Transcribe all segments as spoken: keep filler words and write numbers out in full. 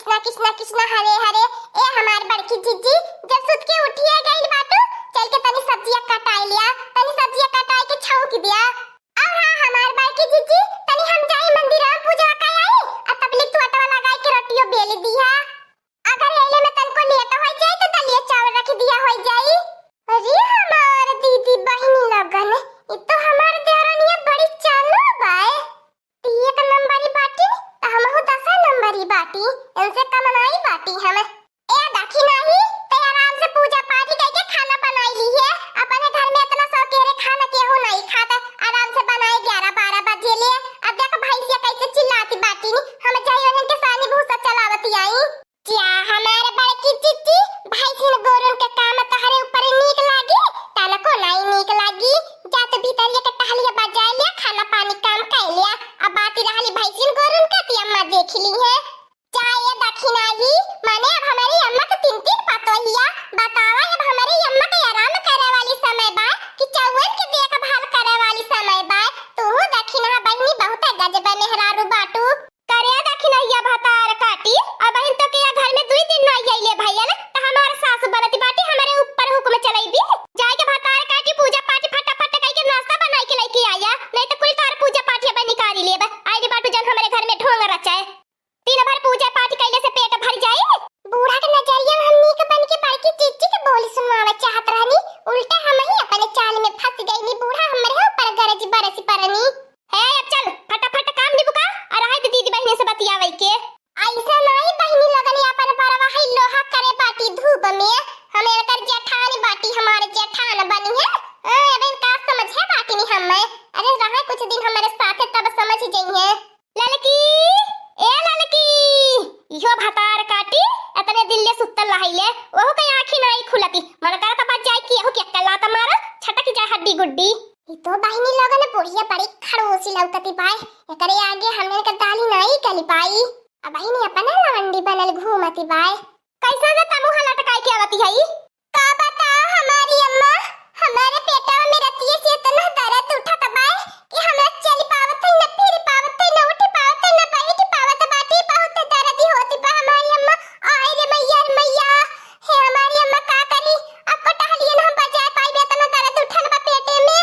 कृष्णा कृष्णा कृष्णा हरे हरे। ए हमार बड़की जीजी, जब सुत के उठिए गइल बाटू, चल के तनी सब्जिया कटाई लिया, तनी सब्जिया कटाई के छौंक दिया। और हाँ हमार बड़की जीजी, तनी हम जाई मंदिर में पूजा का आई, आ तब ले तू अटवा लगाई के रोटियो बेल दिया। अगर एले में तनको लेट हो जाए तो दलिया चावल रख दिया हो जाई। अरे हमार दीदी बहिनी लगन, ई तो हमार देवरनिया बड़ी चालू बाए। ती एक नंबरी बाटी, त हमहू दसा नंबरी बाटी, इनसे कम नाई बाटी हम। ए दखिनाही, ते आराम से पूजा पाठ कइके खाना बनाई ली है। अपने घर में इतना सौकेरे खाना केहू नहीं खाता, आराम से बनाए ग्यारह बारह बजे ले। अब देख भैंसिया कैसे चिल्लाती बाटी नी, हम जाई उन्हन के सानी भूसा चलावती आई। क्या हमार बड़की जीजी, भैंसिन गोरुन के काम तहरे ऊपर नीक लागी? तनको नाई नीक लागी। जा तो भीतरिया के टहलिया बजाए लिया, खाना पानी काम कर लिया। अब बात रहली भैंसिन गोरुन के, ती अम्मा देख ली है। चाहे दखिनाही, माने अब हमारी अम्मा के तीन तीन पतोहिया। बतावा, अब हमारी अम्मा के आराम करे वाली समय बा कि चौवन के देखभाल करे वाली समय बा? तू दखिना बहिनी बहुत गजब मेहरारू बाटू। करे दखिनहिया भतार काटी, अब बहिन तो के घर में दुई दिन ना आइले भैया ना, त हमार सास बनती बाटी, हमारे ऊपर हुक्म चलैबी। जाए के भतार काटी, पूजा पाठ फटाफट कइके नाश्ता बनाई के लेके आया, नहीं तो कुल तार पूजा पाठ अब निकाली लेब। आई रे बाटू जन हमारे घर में ढोंग रचाए। दिन भर पूजा पाठ कइले से पेट भर जाए। बूढ़ा के नजरिया में हम नीक बन के बड़की जीजी के बोली सुनवावे चाहत रहनी, उल्टा हम ही अपने चाल में फंस गईनी। बूढ़ा हमरे ऊपर गरज बरस परनी। हे, अब चल, फटाफट काम निबुका, और रहे दे दीदी बहिनी से बतियावे के। ऐसे नहीं बहिनी लगन अपन परवा है लोहा करे बाटी धूप में, हम एकर जेठान बाटी, हमारे जेठान बनी है। हाँ, अब इनका समझे बाटी नहीं हम। अरे रहे कुछ दिन हमारे साथे तब समझ जइहे। ललकी, ए ललकी, इहो भतार काटी, इतने दिन ले सुतल रहैले, ओहू के आँखी नाई खुलती, मन करत बा जाए कि एहू के एक लात मारा, छटक जाए हड्डी गुड्डी। ई तो बहिनी लोगन बुढ़िया बड़ी खड़ूसी लौकती बाय, एकरे आगे हमने के दाली नाई गली पाई। अब बहिनी अपने लवंडी बनल घूमती बाय। कैसा न तमुहा लटकाई के आवती है? का बताओ हमारी अम्मा, हमारे पेटवा में रतिये से इतना दर्द उठत बा कि हम न चल पावत है, न फिर पावत है, न उठ पावत है, न बैठ पावत बाटी। बहुत दर्द होत बा हमारी अम्मा। आय रे मैया रे मैया, हे हमारी अम्मा का करी, अब को टहलियन हम बजाए पाइबे, इतना दर्द उठल बा पेटे में।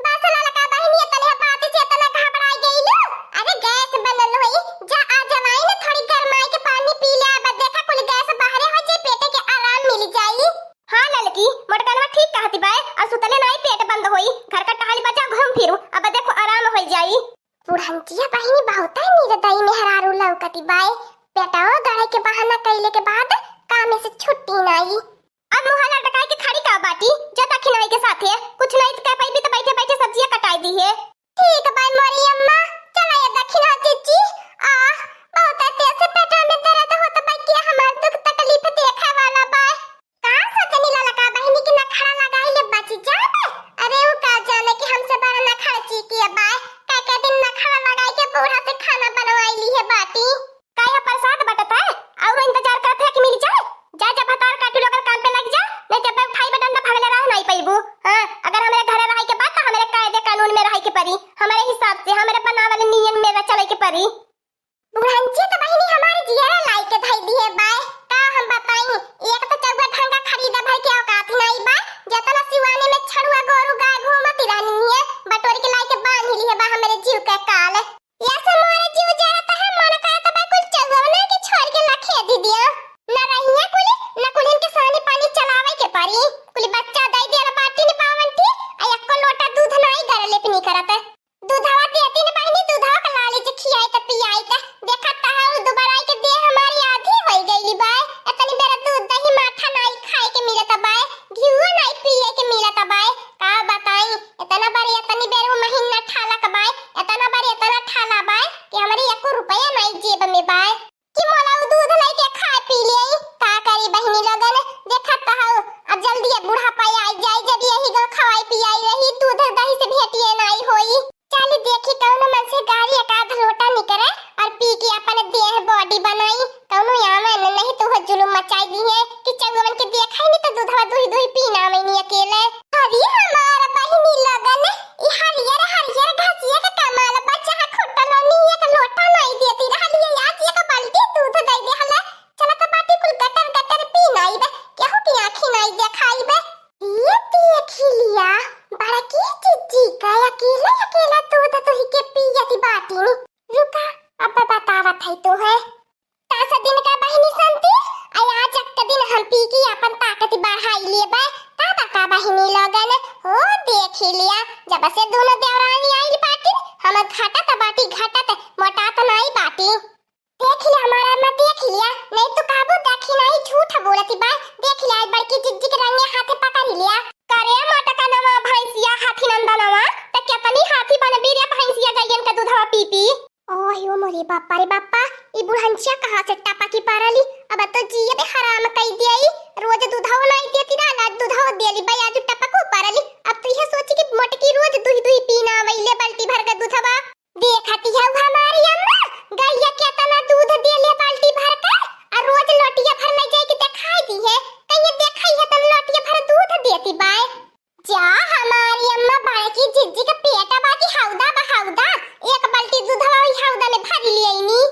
बस ललका बहिनी, इतने बात से इतना घबराई गईलू? अरे गैस बनल होई, जा आ जवाइन थोड़ी गरमाई के पानी पी ले, अब देखा कुल गैस बाहरे हो जाई, पेटे के आराम मिल जाई। हाँ ललकी, मोटकनवा ठीक कहती बाय, और सुतले नाई पेट बंद होई, घर का टहल बजा घूम फिरू, अब देखो आराम हो जाई। बुढ़ंचिया बहिनी बहुत निर्दयी मेहरारू लौकती बाय, पेटवा गड़े के बहाना कइले के बाद काम से छुट्टी नाई। अब मुँह लटकाई के खड़ी का बाटी, जा दखिनाही के साथे, कुछ नहीं तो कह पाइबी तो बैठे बैठे सब्जिया कटाई दी है। ठीक बा मोरी अम्मा, चला ये दखिना जीजी। आ, बहुत तेज से पेट में दर्द होत बा, के हमार दुख तकलीफ देखे वाला बा। का सजनी ललका बहिनी के नखड़ा लगाई ले बची जान? अरे उ का जाने कि हमसे बड़ा नखड़ा चीकी है बा, का के दिन नखड़ा लगाई के बूढ़ा से खाना बनवाई ली है बाटी। काहे प्रसाद बटत है, और इंतजार करत है कि मिल जाए? जा, जा, भतार काटू लोगन काम पे लग जा, नहीं जब उठाई बटन तो भगले रह नहीं पैबू। हाँ, अगर हमरे घरे रहे के बाद तो हमरे कायदे कानून में रहे के परी, हमरे हिसाब से, हमरे बनावल नियम में चले के परी। बुढ़ंची तो बहिनी हमारे जियरा लाई के धई दिए बाय, का हम बताई, एक तो चौबे ढंगा खरीदा भर के औकात नहीं बा, जतना सिवाने में छड़ुआ गोरू गाय घूमती रहनी है, बटोर के लाई के बांध लिए बा हमरे जीव के काल। या से मोरे जीव जरत है, मन करत बा कुल चौगवना के छोड़ के लखे दी दिया। न रहिया कुल, न कुलिन के सानी पानी चलावे के परी। कुल बच्चा दई दिया बाटी न पावन थी, आ एको लोटा दूध नाई गरले पिनी करत। दूधवा देती न बहिनी, दूधवा के लाली जे खियाई त पियाई त। देखत त हऊ दुबराई के देह हमारी आधी होई गईली बाय। इतनी बेरा दूध दही माठा नाई खाए के मिलत बाय, घिउओ नाई पिए के मिलत बाय। का बताई, इतना बार इतनी बेर वो महीना ठाला का बाय, इतना बार इतना ठाला बाय कि हमरे एको रुपया नाई जेब में बाय। कि मोला उ दूध लइके खा पी लेई। का करी बहिनी लोगन, देखत त हऊ, अब जल्दी अब बुढ़ापा आई जाई, जब यही गो खवाई पियाई रही, दूध दही से भेंटिए नाई होई। चल देखी कौनो मन से गारी एक आध लोटा निकरे और पी के अपन देह बॉडी बनाई। कौनो आवे न, नहीं तो वो जुलुम मचाई दी है कि चौवन के देखा ही नहीं तो दूधवा दुही दुही पीना मैंने अकेले। अरे हमार बहिनी लोगन, ई हरियर हरियर घसिया के कमाल बा, चाहे खुट्टा लौनी एक लोटा नाई देती रहली है, आज एक बाल्टी दूध दे देहले। हम पी के अपन ताकत बढ़ाई लेबे। का बा का बहिनी लोगन, हो देखी लिया, जब से दोनों देवरानी आइल बाटी, हम घटत बाटी घटत, मोटात नाई बाटी। देख लिया हमार अम्मा, देख लिया, नहीं तो काबू देखी नहीं, झूठ बोलती बा। देख लिया, आज बड़की जिज्जी के रंगे हाथे पकड़ लिया। करे मोटकनवा भैंसिया हाथी नंदनवा, त केतनी हाथी बनबी रे भैंसिया गइयन के दूधवा पी पी। ओह यो मोरे बापा रे बापा, ई बुढ़ंचिया कहाँ से टपकी पड़ली? अब तो जियबे हराम कई दियई। रोज दूधवा नहीं देती ना, आज दूधवा देली बा, आज टपको पड़ली। अब तो यह सोची कि मोटकी रोज दुही दुही पीना आवैले बाल्टी भर के दूधवा। देखती हऊ हमारी अम्मा, गइया केतना दूध देले बाल्टी भर के, आ रोज लोटिया भर ले जाइके देखाई दिहे, कहिये देखई है त लोटिया भर दूध देती बाय। जा हमारी अम्मा, बड़की जिज्जी के पेट बा कि हौदा बा हौदा, एक बाल्टी दूधवा ओई हौदा में भरी लियनी।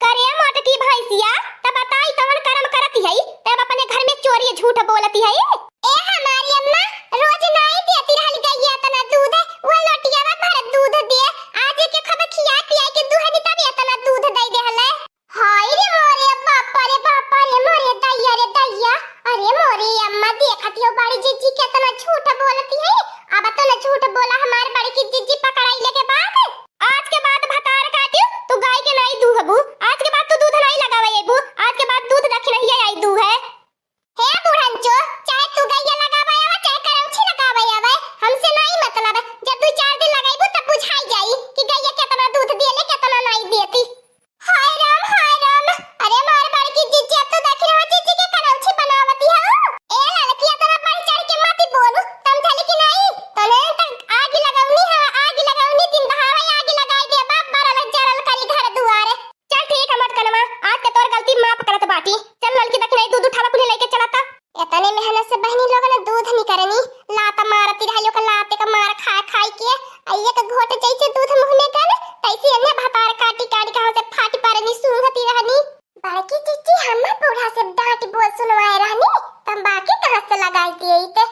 करे मोटकी भैंसिया, त बताई कवन करम करती हई, तब अपने घर में चोरी झूठ बोलती हई। ए हमारी अम्मा, रोज नाई देती रहल गइया एतना दूध, वो लोटिया में भर दूध दे, आज के खूब खिया पिया के दुहनी तब एतना दूध दे देहले। हाय रे मोरे बापा रे बापा रे मोरे दैया रे दैया, अरे मोरे अम्मा देखती हो बड़ी जिज्जी केतना झूठ बोलती है, अब तो न झूठ बोला हमार बड़की जिज्जी पकड़ाई लेके बाद। आज के बाद भतार काटियो, तू गाय के नाई दूहबू, आज के बाद तू दूध नाई लगावे अइबू, आज के बाद दूध दक्षिणहिया आई दूहे। हे बुढ़ंचो, चाहे तू गइया लगावे आवे, चाहे करौछी लगावे आवे, हमसे नाई मतलब। जब दू चार दिन लगाइबू तब बुझाई जाई कि गइया केतना दूध दियले, केतना नाई देती। हाय राम, हाय राम, अरे मार बड़की जिज्जी, अब तो देखी रहो जिज्जी के करौछी बनावती हो। ए लड़की, एतना बढ़ चढ़ के मती बोलू, समझली कि नाई? तने तक आगी लगौनी है, आगी लगौनी, दिन दहाड़े आगी लगाई दे, बाप बरल जरल करी घर दुआरे। चल ठीक है मोटकनवा, आज के तोर गलती माफ करत बाटी। चल ललकी दखिनाई दूध उठावा कुल्ही लेके चलता। एतने मेहनत से बहिनी लोगन दूध निकरनी, लात मारती रहली ओकर लाते का मार खा खाई के। आ एक घोट जैसे दूध मुँह में गल, तैसे एने भतार काटी काटी कहाँ से फाटी पारनी सूंघती रहनी। बड़की जिज्जी हम्मा बूढ़ा से डांट बोल सुनवाए रहनी, तम्बाकी कहाँ से लगाई दिए ते।